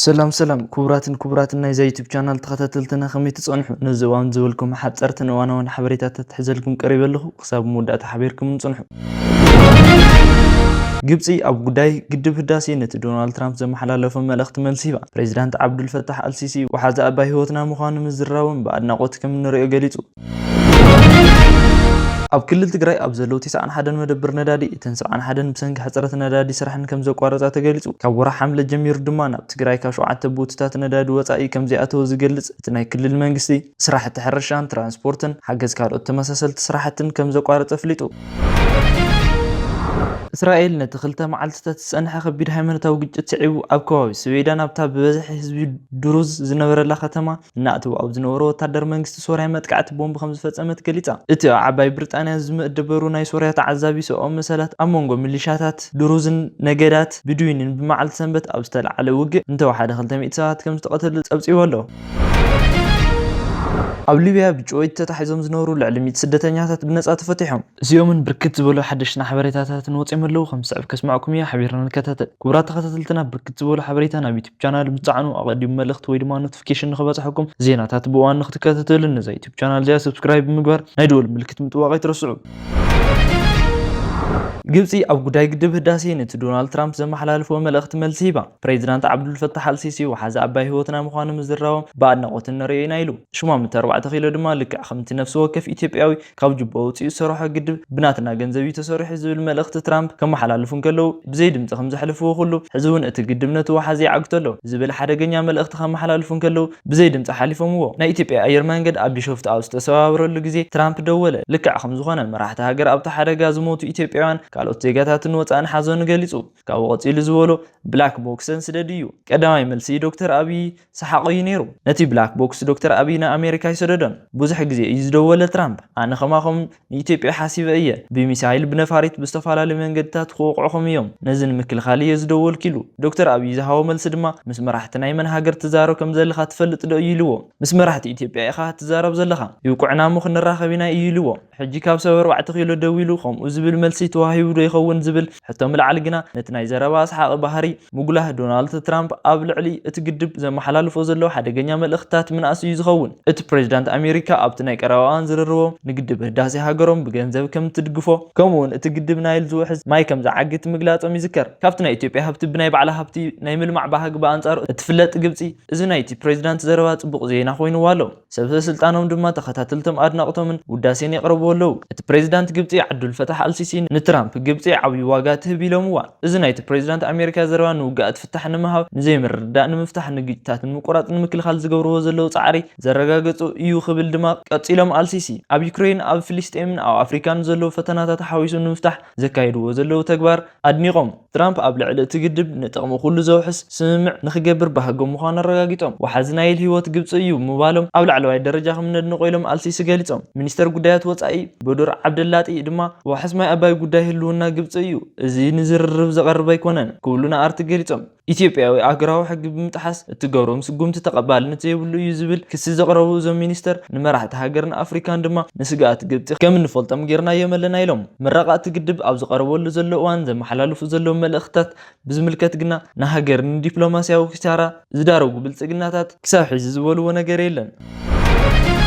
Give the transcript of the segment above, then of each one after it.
ሰላም ሰላም ክቡራትን ክቡራትን ናይዛ ዩቱብ ቻናል ተኸታተልትና፣ ከመይ ትጸንሑ? ነዚ እዋን ዝበልኩም ሓጸርትን እዋናውን ሓበሬታታት ሒዘልኩም ቀሪበ ኣለኹ። ክሳብ መወዳእታ ሓቢርኩም ንጽንሑ። ግብጺ ኣብ ጉዳይ ግድብ ህዳሴ ነቲ ዶናልድ ትራምፕ ዘመሓላለፎ መልእኽቲ መልሲ ሂባ። ፕሬዚዳንት ዓብዱል ፈታሕ ኣልሲሲ ወሓዚ ኣባይ ህይወትና ምዃኑ ምዝራቦም ብኣድናቖት ከም እንሪኦ ገሊጹ። ኣብ ክልል ትግራይ ኣብ ዘለዉ ተስዓን ሓደን መደብር ነዳዲ እተን ሰብዓን ሓደን ብሰንኪ ሕፅረት ነዳዲ ስራሕን ከም ዘቋረፃ ተገሊፁ። ካብ ወርሒ ሓምለ ጀሚሩ ድማ ናብ ትግራይ ካብ ሸውዓተ ቦትታት ነዳዲ ወፃኢ ከም ዘይኣተወ ዝገልፅ እቲ ናይ ክልል መንግስቲ፣ ስራሕቲ ሕርሻን ትራንስፖርትን ሓገዝ ካልኦት ተመሳሰልቲ ስራሕትን ከም ዘቋረፀ ኣፍሊጡ። እስራኤል ነቲ ክልተ መዓልትታት ዝፀንሐ ከቢድ ሃይማኖታዊ ግጭት ስዒቡ ኣብ ከባቢ ስዌዳን ኣብታ ብበዝሒ ህዝቢ ድሩዝ ዝነበረላ ከተማ እናእተዉ ኣብ ዝነበሩ ወታደር መንግስቲ ሶርያ መጥቃዕቲ ቦምብ ከም ዝፈጸመት ገሊጻ። እቲ ኣብ ዓባይ ብሪጣንያ ዝመደበሩ ናይ ሶርያ ተዓዛቢ ሰብኣዊ መሰላት ኣብ መንጎ ሚሊሻታት ድሩዝን ነገዳት ብድዊንን ብመዓልቲ ሰንበት ኣብ ዝተለዓለ ውግእ እንተወሓደ ክልተ ሚእቲ ሰባት ከም ዝተቐተሉ ጸብጺቡ ኣሎ። ኣብ ሊብያ ብጭወይቲ ተታሒዞም ዝነበሩ ልዕሊ ሚእቲ ስደተኛታት ብነጻ ተፈቲሖም። እዚኦምን ብርክት ዝበሉ ሓደሽቲ ሓበሬታታትን ወጺኦም ኣለዉ። ከም ዝስዕብ ከስምዐኩም እየ፣ ሓቢርና ንከታተል። ክቡራት ተኸታተልትና፣ ብርክት ዝበሉ ሓበሬታ ናብ ዩቱብ ቻናል ምስ ትጽዕኑ ኣቐዲሙ መልእኽቲ ወይ ድማ ኖቲፊኬሽን ንኽበጽሐኩም፣ ዜናታት ብእዋኑ ንክትከታተሉ ነዛ ዩቱብ ቻናል እዚኣ ሰብስክራይብ ብምግባር ናይ ደወል ምልክት ምጥዋቕ ኣይትረስዑ። ግብጺ ኣብ ጉዳይ ግድብ ህዳሴ ነቲ ዶናልድ ትራምፕ ዘመሓላለፍዎ መልእኽቲ መልሲ ሂባ። ፕሬዚዳንት ዓብዱል ፈታሕ ኣልሲሲ ወሓዚ ኣባይ ህይወትና ምዃኑ ምዝራቦም ብኣድናቖት እንርእዮ ኢና ኢሉ። ሹማምንተ ኣርባዕተ ኪሎ ድማ ልክዕ ከምቲ ነፍሲ ወከፍ ኢትዮጵያዊ ካብ ጅቦ ኣውጺኡ ዝሰርሖ ግድብ ብናትና ገንዘብ እዩ ተሰሪሑ ዝብል መልእኽቲ ትራምፕ ከመሓላልፉ እንከለዉ ብዘይ ድምጺ ከም ዘሕልፍዎ ኩሉ፣ ሕዚ እውን እቲ ግድብ ነቲ ወሓዚ ይዓግቶ ኣሎ ዝብል ሓደገኛ መልእኽቲ ከመሓላልፉ እንከለዉ ብዘይ ድምጺ ሓሊፎምዎ። ናይ ኢትዮጵያ ኣየር መንገድ ኣብ ቢሾፍቱ ኣብ ዝተሰባበረሉ ግዜ ትራምፕ ደወለ። ልክዕ ከም ዝኾነ መራሕቲ ሃገር ኣብቲ ሓደጋ ዝሞቱ ኢትዮጵያውያን ካልኦት ዜጋታትን ወጻእን ሓዘኑ ገሊጹ። ካብኡ ቀጺሉ ዝበሎ ብላክ ቦክሰን ስደድ እዩ። ቀዳማይ መልሲ ዶክተር ኣብይ ሰሓቕ እዩ ነይሩ። ነቲ ብላክ ቦክስ ዶክተር ኣብይ ንኣሜሪካ ይሰደዶን። ብዙሕ ግዜ እዩ ዝደወለ ትራምፕ። ኣነ ከማኹም ንኢትዮጵያ ሓሲበ እየ። ብሚሳይል፣ ብነፋሪት፣ ብዝተፈላለዩ መንገድታት ክወቕዑኹም እዮም። ነዚ ንምክልኻል እየ ዝደወልኩ ኢሉ። ዶክተር ኣብይ ዝሃቦ መልሲ ድማ ምስ መራሕቲ ናይ መን ሃገር ትዛረብ ከም ዘለኻ ትፈልጥ ዶ እዩ ኢልዎ። ምስ መራሕቲ ኢትዮጵያ ኢኻ ትዛረብ ዘለኻ። ይውቅዕና እሞ ክንራኸብ ኢና እዩ ኢልዎ። ሕጂ ካብ ሰብ ኣርባዕተ ኪሎ ደዊሉ ከምኡ ዝብል መልሲ ተዋሂቡ ዶ ይኸውን ዝብል ሕቶ ምልዓል ግና ነቲ ናይ ዘረባ ኣስሓቒ ባህሪ ምጉላህ ዶናልድ ትራምፕ ኣብ ልዕሊ እቲ ግድብ ዘመሓላልፎ ዘሎ ሓደገኛ መልእኽትታት ምንኣስ እዩ ዝኸውን። እቲ ፕሬዚዳንት ኣሜሪካ ኣብቲ ናይ ቀረባ እዋን ዝርርቦም ንግድብ ህዳሴ ሃገሮም ብገንዘብ ከም ትድግፎ፣ ከምኡውን እቲ ግድብ ናይል ዝውሕዝ ማይ ከም ዝዓግት ምግላጾም ይዝከር። ካብቲ ናይ ኢትዮጵያ ሃብቲ ብናይ ባዕላ ሃብቲ ናይ ምልማዕ ባህጊ ብኣንጻሩ እትፍለጥ ግብጺ፣ እዚ ናይቲ ፕሬዚዳንት ዘረባ ጽቡቕ ዜና ኮይንዋ ኣሎ። ሰብሰ ስልጣኖም ድማ ተኸታተልቶም ኣድናቕቶምን ውዳሴን የቕርቡ ኣለዉ። እቲ ፕሬዚዳንት ግብጺ ዓብዱል ፈታሕ ኣልሲሲ ንትራምፕ ግብጺ ዓብዪ ዋጋ ትህብ ኢሎምዋ። እዚ ናይቲ ፕሬዚዳንት ኣሜሪካ ዘረባ ንውግኣት ፍታሕ ንምሃብ፣ ንዘይምርድዳእ ንምፍታሕ፣ ንግጭታት ንምቁራጽ ንምክልኻል ዝገብርዎ ዘለዉ ጻዕሪ ዘረጋገጹ እዩ ክብል ድማ ቀጺሎም ኣልሲሲ ኣብ ዩክሬን፣ ኣብ ፍልስጤምን ኣብ ኣፍሪካን ዘለዉ ፈተናታት ሓዊሱ ንምፍታሕ ዘካየድዎ ዘለዉ ተግባር ኣድኒቖም። ትራምፕ ኣብ ልዕሊ እቲ ግድብ ንጥቕሚ ኩሉ ዘውሕስ ስምምዕ ንኽገብር ባህጎም ምዃኑ ኣረጋጊጾም። ወሓዚ ናይል ህይወት ግብጺ እዩ ምባሎም ኣብ ላዕለዋይ ደረጃ ከም ነድንቖ ኢሎም ኣልሲሲ ገሊጾም። ሚኒስተር ጉዳያት ወጻኢ በዶር ዓብደላጢ ድማ ዋሕስ ማይ ኣባይ ጉዳይ ህልውና ግብጺ እዩ፣ እዚ ንዝርርብ ዘቐርብ ኣይኮነን ክብሉ ንኣርቲ ገሊጾም። ኢትዮጵያዊ ኣህጉራዊ ሕጊ ብምጥሓስ እትገብሮም ስጉምቲ ተቐባልነት ዘይብሉ እዩ ዝብል ክሲ ዘቕረቡ እዞም ሚኒስተር ንመራሕቲ ሃገርን ኣፍሪካን ድማ ንስግኣት ግብጺ ከም እንፈልጦም ጌርናዮም ኣለና ኢሎም። ምረቓ እቲ ግድብ ኣብ ዝቐረበሉ ዘሎ እዋን ዘመሓላልፉ ዘለዉ መልእኽትታት ብዝምልከት ግና ንሃገር ንዲፕሎማስያዊ ኪሳራ ዝዳረጉ ብልጽግናታት ክሳብ ሕዚ ዝበልዎ ነገር የለን።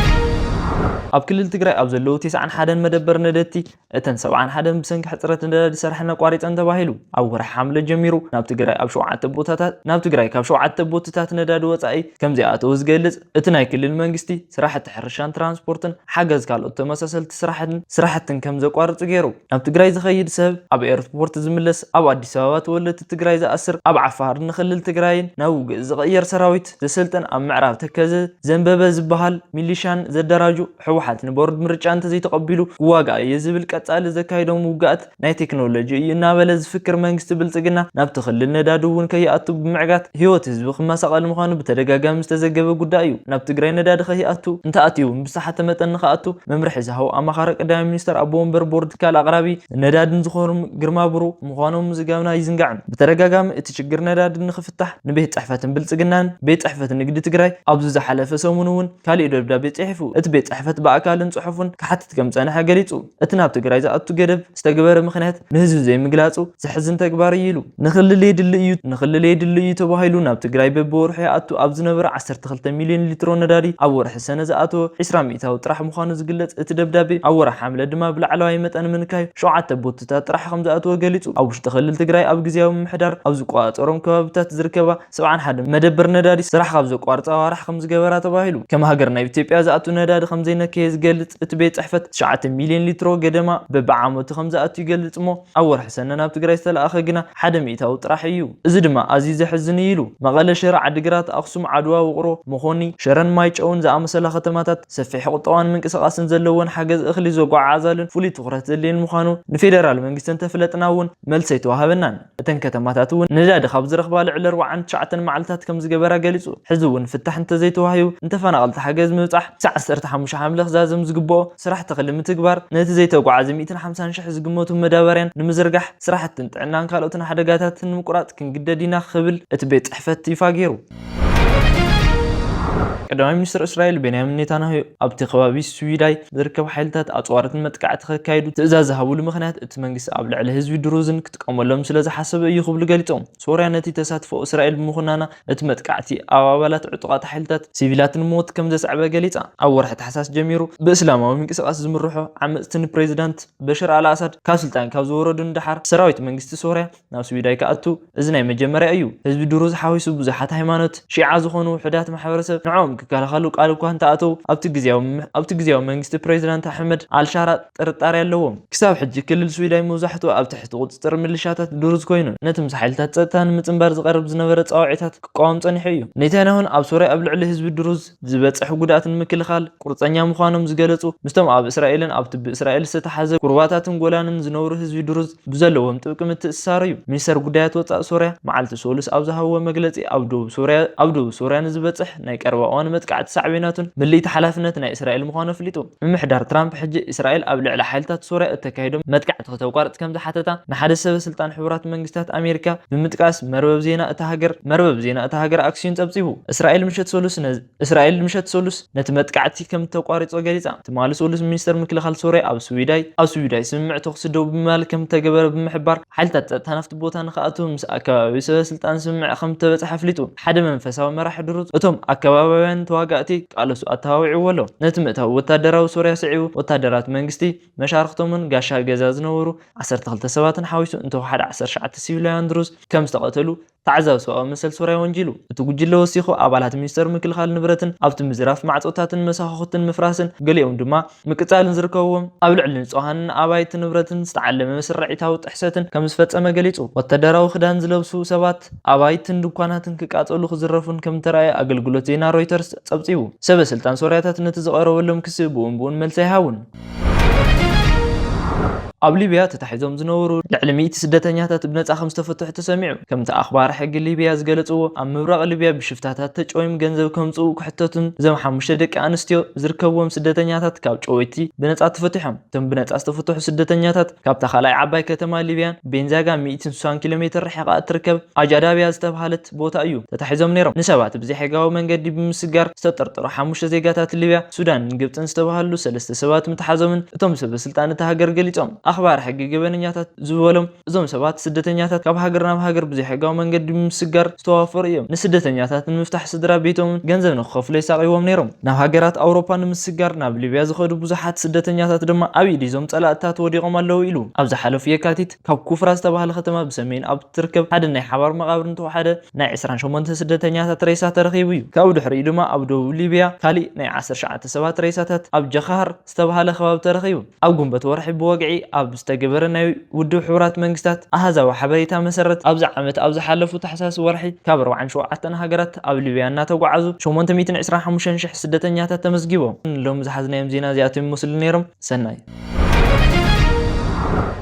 ኣብ ክልል ትግራይ ኣብ ዘለዉ ተስዓን ሓደን መደበር ነደድቲ እተን ሰብዓን ሓደን ብሰንኪ ሕጽረት ነዳዲ ስራሕን ኣቋሪጸን ተባሂሉ። ኣብ ወርሒ ሓምለ ጀሚሩ ናብ ትግራይ ኣብ ሸውዓተ ቦታታት፣ ናብ ትግራይ ካብ ሸውዓተ ቦትታት ነዳዲ ወጻኢ ከም ዘይኣተወ ዝገልጽ እቲ ናይ ክልል መንግስቲ፣ ስራሕቲ ሕርሻን ትራንስፖርትን ሓገዝ ካልኦት ተመሳሰልቲ ስራሕትን ስራሕትን ከም ዘቋርጹ ገይሩ። ናብ ትግራይ ዝኸይድ ሰብ ኣብ ኤርፖርት ዝምለስ፣ ኣብ ኣዲስ ኣበባ ተወለድቲ ትግራይ ዝኣስር፣ ኣብ ዓፋር ንክልል ትግራይን ናብ ውግእ ዝቕየር ሰራዊት ዘሰልጥን፣ ኣብ ምዕራብ ተከዘ ዘንበበ ዝበሃል ሚሊሻን ዘደራጁ፣ ህወሓት ንቦርድ ምርጫ እንተዘይተቐቢሉ ክዋጋእ እየ ዝብል ቀጻሊ ዘካይዶም ውግኣት ናይ ቴክኖሎጂ እዩ እናበለ ዝፍክር መንግስቲ ብልጽግና ናብቲ ክልል ነዳዲ እውን ከይኣቱ ብምዕጋት ህይወት ህዝቢ ክመሳቐል ምዃኑ ብተደጋጋሚ ዝተዘገበ ጉዳይ እዩ። ናብ ትግራይ ነዳዲ ከይኣቱ እንተኣትዩ እውን ብዝተሓተ መጠን ንኽኣቱ መምርሒ ዝሃቡ ኣማኻሪ ቀዳማይ ሚኒስተር ኣቦ ወንበር ቦርድ ትካል ኣቕራቢ ነዳድን ዝኾኑ ግርማ ብሩ ምዃኖም ምዝጋብና ኣይዝንጋዕን። ብተደጋጋሚ እቲ ችግር ነዳዲ ንኽፍታሕ ንቤት ጽሕፈትን ብልጽግናን ቤት ጽሕፈት ንግዲ ትግራይ ኣብዚ ዝሓለፈ ሰሙን እውን ካሊእ ደብዳቤ ጽሒፉ። እቲ ቤት ጽሕፈት ኣካልን ጽሑፉን ክሓትት ከም ጸንሐ ገሊጹ። እቲ ናብ ትግራይ ዝኣቱ ገደብ ዝተገበረ ምኽንያት ንህዝቢ ዘይምግላጹ ዘሕዝን ተግባር እዩ ኢሉ። ንክልል የድሊ እዩ፣ ንክልል የድሊ እዩ ተባሂሉ ናብ ትግራይ በብወርሑ ይኣቱ ኣብ ዝነበረ ዓሰርተ ክልተ ሚልዮን ሊትሮ ነዳዲ ኣብ ወርሒ ሰነ ዝኣተወ ዕስራ ሚእታዊ ጥራሕ ምዃኑ ዝግለጽ እቲ ደብዳቤ፣ ኣብ ወርሒ ሓምለ ድማ ብላዕለዋይ መጠን ምንካዩ ሸውዓተ ቦትታት ጥራሕ ከም ዝኣተወ ገሊጹ። ኣብ ውሽጢ ክልል ትግራይ ኣብ ግዝያዊ ምምሕዳር ኣብ ዝቆጻጸሮም ከባብታት ዝርከባ ሰብዓን ሓደን መደበር ነዳዲ ስራሕ ካብ ዘቋርጻ ኣዋርሕ ከም ዝገበራ ተባሂሉ። ከም ሃገር ናብ ኢትዮጵያ ዝኣቱ ነዳዲ ከም ዘይነከየ ዝገልጽ እቲ ቤት ጽሕፈት፣ ትሽዓተ ሚልዮን ሊትሮ ገደማ በብዓመቱ ከም ዝኣቱ ይገልጽ እሞ፣ ኣብ ወርሒ ሰነ ናብ ትግራይ ዝተለኣኸ ግና ሓደ ሚእታዊ ጥራሕ እዩ። እዚ ድማ ኣዝዩ ዘሕዝን እዩ ኢሉ። መቐለ፣ ሽረ፣ ዓዲግራት፣ ኣኽሱም፣ ዓድዋ፣ ውቕሮ፣ መኾኒ፣ ሽረን ማይጨውን ዝኣመሰላ ከተማታት ሰፊሕ ቁጠባን ምንቅስቓስን ዘለወን፣ ሓገዝ እኽሊ ዘጓዓዕዛሉን ፍሉይ ትኹረት ዘድልየን ምዃኑ ንፌደራል መንግስቲ እንተፍለጥና እውን መልሲ ኣይተዋሃበናን። እተን ከተማታት እውን ነዳዲ ካብ ዝረኽባ ልዕሊ ኣርባዓን ትሽዓተን መዓልታት ከም ዝገበራ ገሊጹ። ሕዚ እውን ፍታሕ እንተዘይተዋሂቡ፣ ንተፈናቐልቲ ሓገዝ ምብጻሕ ክሳዕ ዓሰርተ ሓሙሽተ ሓምለ ክዛዘም ዝግብኦ ስራሕ ተኽሊ ምትግባር፣ ነቲ ዘይተጓዓዘ ሚእትን ሓምሳን ሽሕ ዝግመቱ መዳበርያን ንምዝርጋሕ፣ ስራሕትን ጥዕናን ካልኦትን ሓደጋታትን ንምቁራጽ ክንግደድ ኢና ክብል እቲ ቤት ጽሕፈት ይፋ ገይሩ። ቀዳማይ ሚኒስትር እስራኤል ቤንያሚን ኔታንያሁ ኣብቲ ከባቢ ስዊዳይ ዝርከቡ ሓይልታት ኣጽዋራትን መጥቃዕቲ ከካይዱ ትእዛዝ ዝሃብሉ ምኽንያት፣ እቲ መንግስቲ ኣብ ልዕሊ ህዝቢ ድሩዝን ክጥቀመሎም ስለ ዝሓሰበ እዩ ክብሉ ገሊጾም። ሶርያ ነቲ ተሳትፎ እስራኤል ብምኹናና፣ እቲ መጥቃዕቲ ኣብ ኣባላት ዕጡቓት ሓይልታት ሲቪላትን ሞት ከም ዘስዐበ ገሊጻ። ኣብ ወርሒ ታሕሳስ ጀሚሩ ብእስላማዊ ምንቅስቓስ ዝምርሑ ዓመጽቲ ንፕሬዚዳንት በሽር ኣልኣሳድ ካብ ስልጣን ካብ ዝወረዱ ንደሓር፣ ሰራዊት መንግስቲ ሶርያ ናብ ስዊዳይ ክኣቱ እዚ ናይ መጀመርያ እዩ። ህዝቢ ድሩዝ ሓዊሱ ብዙሓት ሃይማኖት ሺዓ ዝኾኑ ውሑዳት ማሕበረሰብ ንዕኦም ክከላኸሉ ቃል እኳ እንተኣተው፣ ኣብቲ ግዝያዊ ምም-፣ ኣብቲ ግዝያዊ መንግስቲ ፕሬዚዳንት ኣሕመድ ኣልሻራ ጥርጣሬ ኣለዎም። ክሳብ ሕጂ ክልል ስዊዳይ መብዛሕትኡ ኣብ ትሕቲ ቁጽጽር ምልሻታት ድሩዝ ኮይኑ፣ ነቲ ምስ ሓይልታት ጸጥታ ንምጽንባር ዝቐርብ ዝነበረ ጻውዒታት ክቃወም ጸኒሑ እዩ። ኔታንያሁን ኣብ ሶርያ ኣብ ልዕሊ ህዝቢ ድሩዝ ዝበጽሕ ጉድኣት ንምክልኻል ቁርጸኛ ምዃኖም ዝገለጹ፣ ምስቶም ኣብ እስራኤልን ኣብቲ ብእስራኤል ዝተታሕዘ ኩርባታትን ጎላንን ዝነብሩ ህዝቢ ድሩዝ ብዘለዎም ጥብቂ ምትእስሳር እዩ። ሚኒስተር ጉዳያት ወጻኢ ሶርያ መዓልቲ ሰሉስ ኣብ ዝሃብዎ መግለጺ፣ ኣብ ደቡብ ሶርያ፣ ኣብ ደቡብ ሶርያ ንዝበጽሕ ናይ ቀረባ እዋን መጥቃዕቲ ሳዕቤናቱን ምልኢት ሓላፍነት ናይ እስራኤል ምዃኑ ኣፍሊጡ። ምምሕዳር ትራምፕ ሕጂ እስራኤል ኣብ ልዕሊ ሓይልታት ሶርያ እተካይዶ መጥቃዕቲ ከተቋርጽ ከም ዝሓተታ ንሓደ ሰበ ስልጣን ሕቡራት መንግስታት ኣሜሪካ ብምጥቃስ መርበብ ዜና እታ ሃገር፣ መርበብ ዜና እታ ሃገር ኣክሲዮን ጸብጺቡ። እስራኤል ምሸት ሰሉስ ነ-፣ እስራኤል ምሸት ሰሉስ ነቲ መጥቃዕቲ ከም እተቋርጾ ገሊጻ። ትማሊ ሰሉስ ሚኒስተር ምክልኻል ሶርያ ኣብ ስዊዳይ፣ ኣብ ስዊዳይ ስምምዕ ተኹሲ ደው ብምባል ከም እተገበረ ብምሕባር፣ ሓይልታት ጸጥታ ናብቲ ቦታ ንኽኣትዉ ምስ ኣከባቢዊ ሰበ ስልጣን ስምምዕ ከም እተበጽሐ ኣፍሊጡ። ሓደ መንፈሳዊ መራሒ ድሩዝ እቶም ኣከባቢውያን ተዋጋእቲ ቃለሱ ኣተባቢዕዎ ኣሎ። ነቲ ምእታው ወታደራዊ ሶርያ ስዒቡ፣ ወታደራት መንግስቲ፣ መሻርኽቶምን ጋሻ ገዛ ዝነበሩ ዓሰርተ ክልተ ሰባትን ሓዊሱ እንተወሓደ ዓሰርተ ትሽዓተ ሲቪላውያን ድሩዝ ከም ዝተቐተሉ ተዓዛቢ ሰብኣዊ መሰል ሶርያ ወንጂሉ። እቲ ጉጅለ ወሲኹ፣ ኣባላት ሚኒስተር ምክልኻል ንብረትን ኣብቲ ምዝራፍ ማዕጾታትን መሳኹኽትን ምፍራስን፣ ገሊኦም ድማ ምቅጻልን ዝርከብዎም፣ ኣብ ልዕሊ ንጹሃንን ኣባይቲ ንብረትን ዝተዓለመ ስርዒታዊ ጥሕሰትን ከም ዝፈጸመ ገሊጹ። ወታደራዊ ክዳን ዝለብሱ ሰባት ኣባይትን ድኳናትን ክቃጸሉ ክዝረፉን ከም ዝተራእየ ኣገልግሎት ዜና ሮይተርስ ጸብጺቡ። ሰበ ስልጣን ሶርያታት ነቲ ዝቐረበሎም ክሲ ብኡን ብኡን መልሲ ኣይሃቡን። ኣብ ሊብያ ተታሒዞም ዝነበሩ ልዕሊ ሚእቲ ስደተኛታት ብነጻ ከም ዝተፈትሑ ተሰሚዑ። ከምቲ ኣኽባር ሕጊ ሊብያ ዝገለጽዎ፣ ኣብ ምብራቕ ሊብያ ብሽፍታታት ተጨውዮም ገንዘብ ከምጽኡ ክሕተቱን እዞም ሓሙሽተ ደቂ ኣንስትዮ ዝርከብዎም ስደተኛታት ካብ ጨወይቲ ብነጻ ተፈቲሖም። እቶም ብነጻ ዝተፈትሑ ስደተኛታት ካብታ ካልኣይ ዓባይ ከተማ ሊብያን ቤንዛጋ ሚእትን ስሳን ኪሎ ሜትር ርሒቓ እትርከብ ኣጃዳብያ ዝተባህለት ቦታ እዩ ተታሒዞም ነይሮም። ንሰባት ብዘይሕጋዊ መንገዲ ብምስጋር ዝተጠርጠሩ ሓሙሽተ ዜጋታት ሊብያ፣ ሱዳንን ግብጽን ዝተባህሉ ሰለስተ ሰባት ምትሓዞምን እቶም ሰበ ስልጣን እታ ሃገር ገሊጾም። ኣኽባር ሕጊ ገበነኛታት ዝበሎም እዞም ሰባት ስደተኛታት ካብ ሃገር ናብ ሃገር ብዘይሕጋዊ መንገዲ ብምስጋር ዝተዋፈሩ እዮም። ንስደተኛታት ንምፍታሕ ስድራ ቤቶምን ገንዘብ ንክኸፍሉ የሳቕይዎም ነይሮም። ናብ ሃገራት ኣውሮፓ ንምስጋር ናብ ሊብያ ዝኸዱ ብዙሓት ስደተኛታት ድማ ኣብ ኢድ እዞም ጸላእታት ወዲቖም ኣለዉ ኢሉ። ኣብ ዝሓለፉ የካቲት ካብ ኩፍራ ዝተባህለ ከተማ ብሰሜን ኣብ ትርከብ ሓደ ናይ ሓባር መቓብር እንተወሓደ ናይ ዕስራን ሸሞንተ ስደተኛታት ሬሳ ተረኺቡ እዩ። ካብኡ ድሕሪኡ ድማ ኣብ ደቡብ ሊብያ ካሊእ ናይ ዓሰርተ ትሽዓተ ሰባት ሬሳታት ኣብ ጀኻር ዝተባህለ ከባቢ ተረኺቡ። ኣብ ግንቦት ወርሒ ብወግዒ ኣብ ዝተገበረ ናይ ውድብ ሕቡራት መንግስታት ኣሃዛዊ ሓበሬታ መሰረት፣ ኣብዚ ዓመት ኣብ ዝሓለፉ ታሕሳስ ወርሒ ካብ ኣርባዓን ሸውዓተን ሃገራት ኣብ ሊብያ እናተጓዓዙ ሸሞንተ ሚእትን ዕስራን ሓሙሽተን ሽሕ ስደተኛታት ተመዝጊቦም። ሎሚ ዝሓዝናዮም ዜና እዚኣቶም ይመስሉ ነይሮም። ሰናይ።